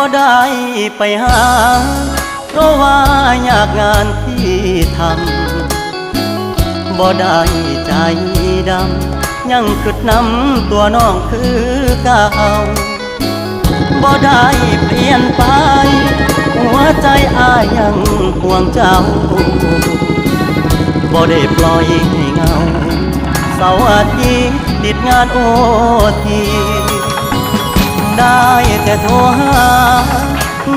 ບໍ່ໄດ້ໄປຫາ ເພາະວ່າຍາກງານທີ່ທຳ ບໍ່ໄດ້ໃຈດຳ ຍັງຄິດນຳຕົວນ້ອງຄືເກົ່າ ບໍ່ໄດ້ປ່ຽນໄປ ຫົວໃຈອ້າຍຍັງຫ່ວງເຈົ້າ ບໍ່ໄດ້ປ່ອຍໃຫ້ເຫງົາ ເສົາອາທິດຕິດງານໂອທີ ໄດ້ແຕ່ໂທຫາ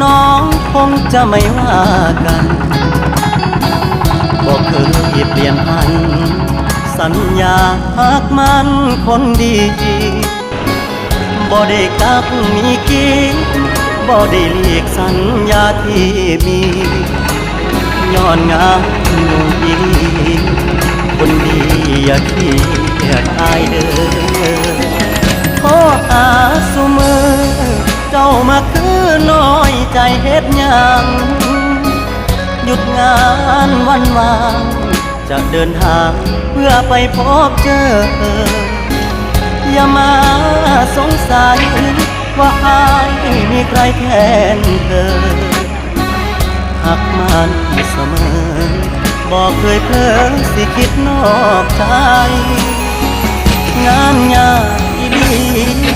ນ້ອງຄົງຈະໄມ່ວ່າກັນ ບໍ່ເຄີຍປ່ຽນຜັນ ສັນຍາຮັກໝັ້ນຄົນດີ ບໍ່ໄດ້ກັກມີກີ້ ບໍ່ໄດ້ຫຼີກສັນຍາທີ່ມີ ຍ້ອນງານຫູ່ອີ່ຫຼີ ຄົນດີຢ່າຄຽດອ້າຍເດີ ໂທຫາຊຸມື້ ເຈົ້າມາຄືນ້ອຍໃຈເຮັດຫຍັງ ຢຸດງານວັນວ່າງ ຈະເດີນທາງເພື່ອໄປພົບເຈີ ຢ່າມາສົງໄສວ່າອ້າຍມີໃຄແທນເທີ ຮັກໝັ້ນສະເໝີ ບໍ່ເຄີຍເຜີຊິຄິດນອກໃຈ ງານຍາກອີ່ຫຼີ